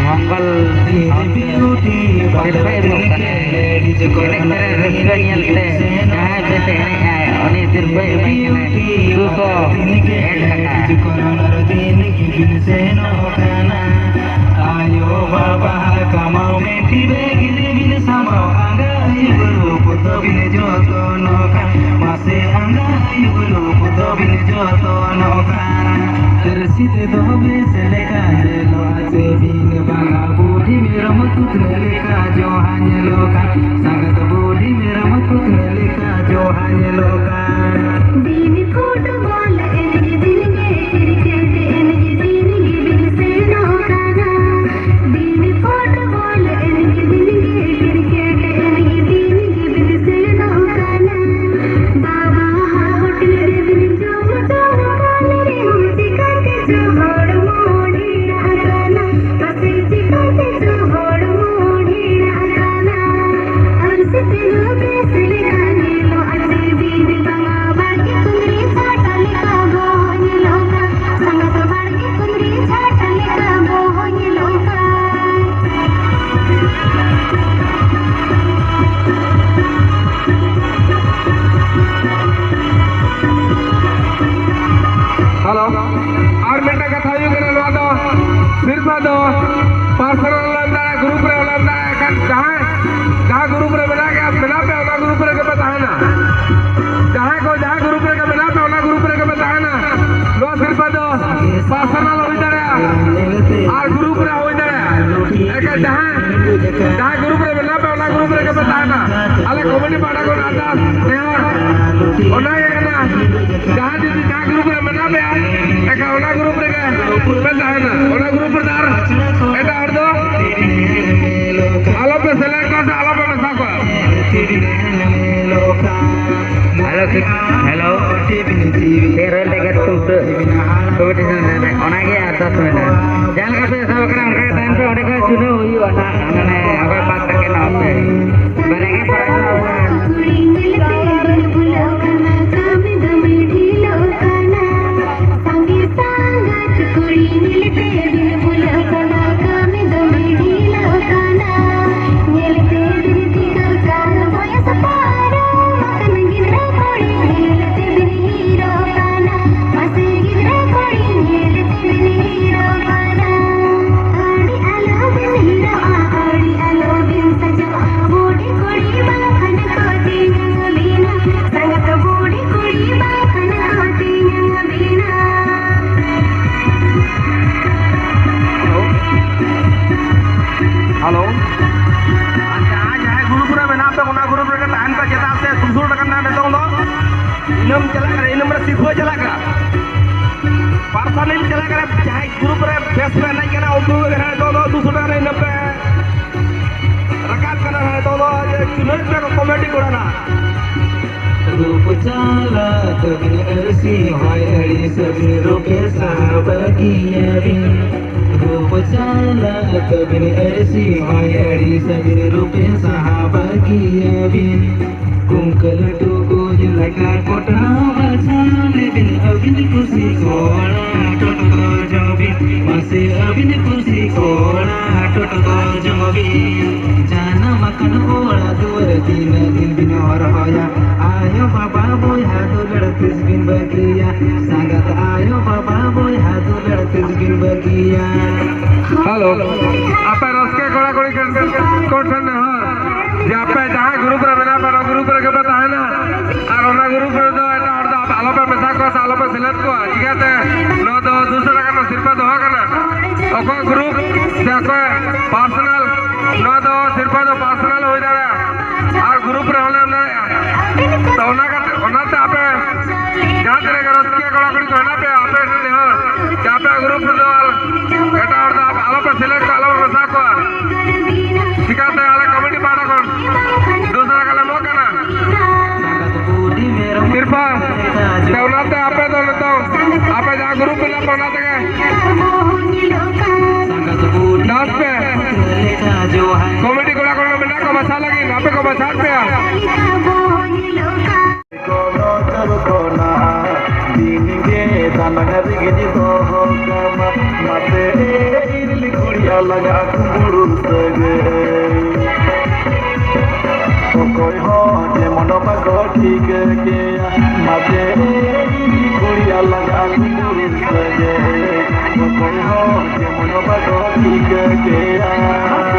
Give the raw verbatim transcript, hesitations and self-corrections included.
ᱢᱚᱝᱜᱚᱞ ᱥᱤᱨᱯᱟᱹ ᱮᱢᱚᱜ ᱠᱟᱱᱟᱭ᱾ ᱮᱱᱮᱡ ᱥᱮᱨᱮᱧ ᱨᱟᱹᱥᱠᱟᱹ ᱧᱮᱞᱛᱮ ᱡᱟᱦᱟᱸᱭ ᱵᱮᱥ ᱮ ᱮᱱᱮᱡ ᱟᱭ, ᱩᱱᱤ ᱥᱤᱨᱯᱟᱹ ᱮᱢᱟᱭ ᱠᱟᱱᱟᱭ ᱫᱩᱥᱚ ᱮᱠ ᱴᱟᱠᱟ᱾ ᱟᱭᱳ ᱵᱟᱵᱟ ᱠᱟᱢᱟᱣ ᱢᱮ ᱴᱤᱵᱮ ᱜᱤᱫᱽᱨᱟᱹ ᱵᱤᱱ ᱥᱟᱢᱟᱣ ᱟᱸᱜᱟ ᱟᱭᱩ ᱵᱟᱹᱱᱩ ᱯᱚᱛᱚᱵ ᱵᱤᱱ ᱡᱚᱛᱚᱱᱚᱜ ᱠᱟᱱ᱾ ᱢᱟᱥᱮ ᱟᱸᱜᱟ ᱟᱭᱩ ᱵᱟᱹᱱᱩ ᱯᱚᱛᱚᱵ ᱵᱤᱱ ᱡᱚᱛᱚᱱᱚᱜ ᱠᱟᱱ᱾ ᱯᱟᱹᱨᱥᱤ ᱛᱮᱫᱚ ᱵᱮᱥ ᱞᱮᱠᱟ ᱧᱮᱞᱚᱜᱼᱟ ᱪᱮ ᱵᱤᱱ ᱵᱟᱝᱟ? ᱵᱩᱰᱷᱤ ᱢᱮᱨᱚᱢ ᱛᱩᱛᱱᱟᱹ ᱞᱮᱠᱟ ᱡᱚᱦᱟ ᱧᱮᱞᱚᱜ ᱠᱟᱱ᱾ ᱥᱟᱸᱜᱟᱛ ᱵᱩᱰᱷᱤ ᱢᱮᱨᱚᱢ ᱛᱩᱛᱱᱟᱹ ᱞᱮᱠᱟ ᱡᱚᱦᱟ ᱧᱮᱞᱚᱜ ᱠᱟᱱ᱾ ᱫᱤᱱ ᱯᱷᱩᱴᱵᱚᱞ ᱮᱱᱮᱡ, ᱫᱤᱱ ᱜᱮ ᱠᱨᱤᱠᱮᱴ ᱮᱱᱮᱡ, ᱫᱤᱱ ᱜᱮ ᱵᱤᱱ ᱥᱮᱱᱚᱜ ᱠᱟᱱᱟ᱾ ᱫᱤᱱ ᱯᱷᱩᱴᱵᱚᱞ ᱮᱱᱮᱡ, ᱫᱤᱱ ᱜᱮ ᱠᱨᱤᱠᱮᱴ ᱮᱱᱮᱡ, ᱫᱤᱱ ᱜᱮ ᱵᱤᱱ ᱥᱮᱱᱚᱜ ᱠᱟᱱᱟ᱾ ᱵᱟᱵᱟ ᱦᱳᱴᱮᱞ ᱨᱮ ᱵᱤᱱ ᱡᱚᱢ ᱦᱚᱪᱚ ᱠᱟᱱ ᱨᱮᱦᱚᱸ ᱪᱤᱠᱟᱹᱛᱮ ᱪᱚ ᱦᱚᱲᱢᱚ ᱰᱷᱮᱨ ᱟᱠᱟᱱᱟ᱾ ᱯᱟᱥᱮ ᱪᱤᱠᱟᱹᱛᱮ ᱪᱚ ᱦᱚᱲᱢᱚ ᱰᱷᱮᱨ ᱟᱠᱟᱱᱟ᱾ ᱟᱨ ᱥᱮᱛᱮᱜ ᱵᱮᱥ ᱞᱮᱠᱟ ᱧᱮᱞᱚᱜᱼᱟ ᱪᱮ ᱵᱤᱱ ᱵᱟᱝᱟ? ᱵᱟᱲᱜᱮ ᱠᱩᱸᱫᱽᱨᱤ ᱪᱷᱟᱴᱟ ᱞᱮᱠᱟ ᱵᱚᱦᱚᱜ ᱧᱮᱞᱚᱜᱼᱟ᱾ ᱥᱟᱸᱜᱟᱛ ᱵᱟᱲᱜᱮ ᱠᱩᱸᱫᱽᱨᱤ ᱪᱷᱟᱴᱟ ᱞᱮᱠᱟ ᱵᱚᱦᱚᱜ ᱧᱮᱞᱚᱜᱼᱟ᱾ ᱦᱮᱞᱳ, ᱟᱨ ᱢᱤᱫᱴᱟᱝ ᱠᱟᱛᱷᱟ ᱦᱩᱭᱩᱜ ᱠᱟᱱᱟ, ᱱᱚᱣᱟ ᱫᱚ ᱥᱤᱨᱯᱟᱹ ᱫᱚ ᱯᱟᱨᱥᱚᱱᱟᱞ ᱦᱚᱸᱞᱮ ᱮᱢ ᱫᱟᱲᱮᱭᱟᱜᱼᱟ, ᱜᱨᱩᱯ ᱨᱮ ᱦᱚᱸᱞᱮ ᱮᱢ ᱫᱟᱲᱮᱭᱟᱜᱼᱟ᱾ ᱮᱱᱠᱷᱟᱱ ᱡᱟᱦᱟᱸᱭ ᱡᱟᱦᱟᱸ ᱜᱨᱩᱯ ᱨᱮ ᱢᱮᱱᱟᱜ ᱠᱟᱜ ᱢᱮᱱᱟᱜ ᱯᱮ, ᱚᱱᱟ ᱜᱨᱩᱯ ᱨᱮᱜᱮ ᱯᱮ ᱛᱟᱦᱮᱱᱟ᱾ ᱡᱟᱦᱟᱸᱭ ᱠᱚ ᱡᱟᱦᱟᱸ ᱜᱨᱩᱯ ᱨᱮᱜᱮ ᱢᱮᱱᱟᱜ ᱯᱮ, ᱚᱱᱟ ᱜᱨᱩᱯ ᱨᱮᱜᱮ ᱯᱮ ᱛᱟᱦᱮᱱᱟ᱾ ᱱᱚᱣᱟ ᱥᱤᱨᱯᱟᱹ ᱫᱚ ᱯᱟᱨᱥᱚᱱᱟᱞ ᱦᱩᱭ ᱫᱟᱲᱮᱭᱟᱜᱼᱟ ᱟᱨ ᱜᱨᱩᱯ ᱨᱮ ᱦᱩᱭ ᱫᱟᱲᱮᱭᱟᱜᱼᱟ᱾ ᱮᱱᱠᱷᱟᱱ ᱡᱟᱦᱟᱸ ᱡᱟᱦᱟᱸ ᱜᱨᱩᱯ ᱨᱮ ᱢᱮᱱᱟᱜ ᱯᱮ, ᱚᱱᱟ ᱜᱨᱩᱯ ᱨᱮᱜᱮ ᱯᱮ ᱛᱟᱦᱮᱱᱟ᱾ ᱟᱞᱮ ᱠᱚᱢᱤᱴᱤ ᱯᱟᱦᱴᱟ ᱠᱷᱚᱱ ᱟᱨᱫᱟᱥ ᱱᱮᱦᱚᱨ ᱚᱱᱟ ᱜᱮ ᱠᱟᱱᱟ, ᱡᱟᱦᱟᱸ ᱡᱩᱫᱤ ᱡᱟᱦᱟᱸ ᱜᱨᱩᱯ ᱨᱮ ᱢᱮᱱᱟᱜ ᱯᱮᱭᱟ, ᱮᱱᱠᱷᱟᱱ ᱚᱱᱟ ᱜᱨᱩᱯ ᱨᱮᱜᱮ ᱯᱮ ᱛᱟᱦᱮᱱᱟ᱾ ᱚᱱᱟ ᱜᱨᱩᱯ ᱨᱮ ᱟᱨ ᱮᱴᱟᱜ ᱦᱚᱲ ᱫᱚ ᱟᱞᱚ ᱯᱮ ᱥᱮᱞᱮᱫ ᱠᱚᱣᱟ ᱥᱮ ᱟᱞᱚ ᱯᱮ ᱢᱮᱥᱟ ᱠᱚᱣᱟ᱾ Hello, hello. ᱯᱮ ᱨᱮᱞ ᱴᱤᱠᱤᱴ ᱛᱩᱢᱥᱟᱹ ᱠᱚᱢᱤᱴᱤ ᱥᱮᱱ ᱨᱮ ᱚᱱᱟᱜᱮ ᱟᱨᱫᱟᱥ ᱢᱮᱱᱟᱜᱼᱟ᱾ ᱡᱟᱦᱟᱸ ᱞᱮᱠᱟ ᱯᱮ ᱥᱟᱵ ᱟᱠᱟᱱᱟ, ᱚᱱᱠᱟ ᱜᱮ ᱛᱟᱦᱮᱱ ᱯᱮ᱾ ᱚᱸᱰᱮ ᱠᱷᱚᱱ ᱪᱩᱱᱟᱹᱣ ᱦᱩᱭᱩᱜᱼᱟ ᱱᱟᱦᱟᱜ, ᱢᱟᱱᱮ ᱚᱠᱚᱭ ᱯᱟᱥ ᱛᱟᱹᱠᱤᱱ ᱦᱚᱸ ᱯᱮ ᱵᱟᱨᱭᱟ ᱜᱮ ᱯᱟᱲᱟᱜ ᱠᱟᱱᱟ᱾ ᱠᱩᱲᱤ ᱧᱮᱞᱛᱮ ᱵᱤᱱ ᱵᱷᱩᱞᱟᱹᱣ ᱠᱟᱱᱟ, ᱠᱟᱹᱢᱤ ᱫᱚᱢᱮ ᱰᱷᱤᱞᱟᱹᱣ ᱠᱟᱱᱟ᱾ ᱥᱟᱸᱜᱮ ᱥᱟᱸᱜᱟᱛ ᱠᱩᱲᱤ ᱧᱮᱞᱛᱮ ᱵᱤᱱ ᱦᱮᱞᱳ, ᱟᱨ ᱡᱟᱦᱟᱸᱭ ᱡᱟᱦᱟᱸᱭ ᱜᱨᱩᱯ ᱨᱮ ᱢᱮᱱᱟᱜ ᱯᱮ, ᱚᱱᱟ ᱜᱨᱩᱯ ᱨᱮᱜᱮ ᱛᱟᱦᱮᱱ ᱯᱮ, ᱪᱮᱫᱟᱜ ᱥᱮ ᱫᱩᱥᱚ ᱴᱟᱠᱟ ᱨᱮᱱᱟᱜ ᱱᱤᱛᱚᱝ ᱫᱚ ᱤᱱᱟᱹᱢ ᱪᱟᱞᱟᱜ ᱠᱟᱱᱟ, ᱤᱱᱟᱹᱢ ᱨᱮ ᱥᱤᱨᱯᱷᱟᱹ ᱪᱟᱞᱟᱜ ᱠᱟᱱᱟ᱾ ᱯᱟᱨᱥᱚᱱᱟᱞ ᱪᱟᱞᱟᱜ ᱠᱟᱱᱟ, ᱡᱟᱦᱟᱸᱭ ᱜᱨᱩᱯ ᱨᱮ ᱵᱮᱥ ᱯᱮ ᱮᱱᱮᱡ ᱠᱟᱱᱟ, ᱩᱱᱠᱩ ᱜᱮ ᱱᱤᱛᱚᱝ ᱫᱚ ᱫᱩᱥᱚ ᱴᱟᱠᱟ ᱨᱮ ᱤᱱᱟᱹᱢ ᱯᱮ ᱨᱟᱠᱟᱵ ᱠᱟᱱᱟ᱾ ᱱᱤᱛᱚᱝ ᱫᱚ ᱡᱮ ᱪᱩᱱᱟᱹᱭ ᱯᱮ ᱠᱚᱢᱤᱴᱤ ᱠᱚᱲᱟ ᱱᱟᱜ᱾ ᱨᱩᱯ ᱪᱟᱞᱟ ᱛᱟᱹᱵᱤᱱ ᱟᱹᱨᱥᱤ ᱦᱚᱭ ᱟᱹᱲᱤᱥ ᱟᱹᱵᱤᱱ ᱨᱩᱯᱮ ᱥᱟᱦᱟ ᱵᱟᱹᱜᱤᱭᱟᱵᱤᱱ᱾ ᱨᱩᱯ ᱪᱟᱞᱟ ᱛᱟᱹᱵᱤᱱ ᱟᱹᱨᱥᱤ ᱦᱚᱭ ᱟᱹᱲᱤᱥ ᱟᱹᱵᱤᱱ ᱨᱩᱯᱮ ᱥᱟᱦᱟ ᱵᱟᱹᱜᱤᱭᱟᱵᱤᱱ᱾ ᱠᱩᱝᱠᱟᱹᱞ ᱴᱩᱠᱩᱡ ᱞᱮᱠᱟ ᱠᱚᱴᱱᱟ ᱵᱟᱪᱷᱟ ᱞᱮᱵᱤᱱ ᱟᱹᱵᱤᱱ ᱠᱩᱥᱤ ᱠᱚᱲᱟ ᱴᱚᱴᱠᱚ ᱡᱚᱵᱤᱱ᱾ ᱢᱟᱥᱮ ᱟᱹᱵᱤᱱ ᱠᱩᱥᱤ ᱠᱚᱲᱟ ᱴᱚᱴᱠᱚ ᱡᱚᱵᱤᱱ᱾ ᱡᱟᱱᱟᱢ ᱟᱠᱟᱱ ᱚᱲᱟᱜ ᱫᱩᱣᱟᱹᱨ ᱛᱤᱱᱟᱹᱜ ᱫᱤᱱ ᱵᱤᱱ ᱦᱚᱨᱦᱚᱭᱟ? ᱟᱭᱳ ᱵᱟᱵᱟ ᱵᱚᱭᱦᱟ ᱫᱩᱞᱟᱹᱲ ᱛᱤᱥ ᱵᱤᱱ ᱵᱟᱹᱜᱤᱭᱟ? ᱥᱟᱸᱜᱟᱛ ᱟᱭᱳ ᱵᱟᱵᱟ ᱵᱚᱭᱦᱟ ᱫᱩᱞᱟᱹᱲ ᱛᱤᱥ ᱵᱤᱱ ᱵᱟᱹᱜᱤᱭᱟ? ᱦᱮᱞᱳ, ᱟᱯᱮ ᱨᱟᱹᱥᱠᱟᱹ ᱠᱚᱲᱟ ᱠᱩᱲᱤ ᱠᱚ ᱴᱷᱮᱱ ᱱᱮᱦᱚᱨ ᱡᱮ ᱟᱯᱮ ᱡᱟᱦᱟᱸ ᱜᱨᱩᱯ ᱨᱮ ᱢᱮᱱᱟᱜ ᱯᱮ, ᱚᱱᱟ ᱜᱨᱩᱯ ᱨᱮᱜᱮ ᱯᱮ ᱛᱟᱦᱮᱱᱟ᱾ ᱟᱨ ᱚᱱᱟ ᱜᱨᱩᱯ ᱨᱮᱫᱚ ᱮᱴᱟᱜ ᱦᱚᱲ ᱫᱚ ᱟᱞᱚᱯᱮ ᱢᱮᱥᱟ ᱠᱚᱣᱟ ᱥᱮ ᱟᱞᱚᱯᱮ ᱥᱮᱞᱮᱫ ᱠᱚᱣᱟ᱾ ᱪᱤᱠᱟᱹᱛᱮ? ᱱᱚᱣᱟ ᱫᱚ ᱫᱩᱥᱚ ᱴᱟᱠᱟ ᱨᱮᱱᱟᱜ ᱥᱤᱨᱯᱟᱹ ᱫᱚᱦᱚ ᱠᱟᱱᱟ᱾ ᱚᱠᱚᱭ ᱜᱨᱩᱯ ᱥᱮ ᱚᱠᱚᱭ ᱯᱟᱨᱥᱚᱱᱟᱞ, ᱱᱚᱣᱟ ᱫᱚ ᱥᱤᱨᱯᱟᱹ ᱫᱚ ᱯᱟᱨᱥᱚᱱᱟᱞ ᱦᱩᱭ ᱫᱟᱲᱮᱭᱟᱜᱼᱟ ᱟᱨ ᱜᱨᱩᱯ ᱨᱮᱦᱚᱸ ᱞᱮ ᱮᱢ ᱫᱟᱲᱮᱭᱟᱜᱼᱟ᱾ ᱛᱚ ᱚᱱᱟ ᱠᱟᱛᱮ, ᱚᱱᱟᱛᱮ ᱟᱯᱮ ᱡᱟᱦᱟᱸ ᱛᱤᱱᱟᱹᱜ ᱜᱮ ᱨᱟᱹᱥᱠᱟᱹ ᱠᱚᱲᱟ ᱠᱩᱲᱤ ᱠᱚ ᱦᱮᱱᱟᱜ ᱯᱮᱭᱟ, ᱟᱯᱮ ᱴᱷᱮᱱ ᱱᱮᱦᱚᱨ ᱡᱮ ᱟᱯᱮᱭᱟᱜ ᱜᱨᱩᱯ ᱨᱮᱫᱚ ᱟᱨ ᱮᱴᱟᱜ ᱦᱚᱲ ᱫᱚ ᱟᱞᱚᱯᱮ ᱥᱮᱞᱮᱫ ᱠᱚᱣᱟ, ᱟᱞᱚᱯᱮ ᱢᱮᱥᱟ ᱠᱚᱣᱟ᱾ ᱪᱤᱠᱟᱹᱛᱮ ᱟᱞᱮ ᱠᱚᱢᱤᱴᱤ ᱯᱟᱦᱴᱟ ᱠᱷᱚᱱ ᱫᱩᱥᱚ ᱴᱟᱠᱟ ᱞᱮ ᱮᱢᱚᱜ ᱠᱟᱱᱟ ᱥᱤᱨᱯᱟᱹ᱾ ᱛᱚ ᱚᱱᱟᱛᱮ ᱟᱯᱮ ᱫᱚ ᱱᱤᱛᱚᱝ ᱟᱯᱮ ᱡᱟᱦᱟᱸ ᱜᱨᱩᱯ ᱢᱮᱱᱟᱜ ᱯᱮ ᱚᱱᱟ ᱛᱮᱜᱮ ᱰᱟᱱᱥ ᱯᱮ᱾ ᱠᱚᱢᱤᱴᱤ ᱠᱚᱲᱟ ᱠᱚ ᱢᱮᱱᱟᱜ ᱠᱚ ᱵᱟᱪᱷᱟᱣ ᱞᱟᱹᱜᱤᱫ, ᱟᱯᱮ ᱠᱚ ᱵᱟᱪᱷᱟᱣ ᱯᱮᱭᱟ᱾ ᱠᱚᱱᱚ ᱪᱚᱞ ᱠᱚᱱᱟ ᱫᱤᱱ ᱜᱮ ᱫᱟᱱᱟᱝ ᱨᱮᱜᱮ ᱫᱚᱦᱚ ᱠᱟᱢᱟ᱾ ᱢᱟᱥᱮ ᱤᱨᱤᱞ ᱠᱩᱲᱤ ᱟᱞᱟᱝ ᱟᱜ ᱠᱩᱢᱵᱽᱲᱩ ᱥᱟᱹᱜᱟᱹᱭ᱾ ᱚᱠᱚᱭ ᱦᱚᱸ ᱡᱮᱢᱚᱱ ᱵᱟᱠᱚ ᱴᱷᱤᱠᱟᱹ ᱠᱮᱭᱟ᱾ ᱢᱟᱥᱮ ᱤᱨᱤᱞ ᱠᱩᱲᱤ ᱟᱞᱟᱝ ᱟᱜ ᱠᱩᱢᱵᱽᱲᱩ ᱥᱟᱹᱜᱟᱹᱭ᱾ ᱚᱠᱚᱭ ᱦᱚᱸ ᱡᱮᱢᱚᱱ ᱵᱟᱠᱚ ᱴᱷᱤᱠᱟᱹ ᱠᱮᱭᱟ᱾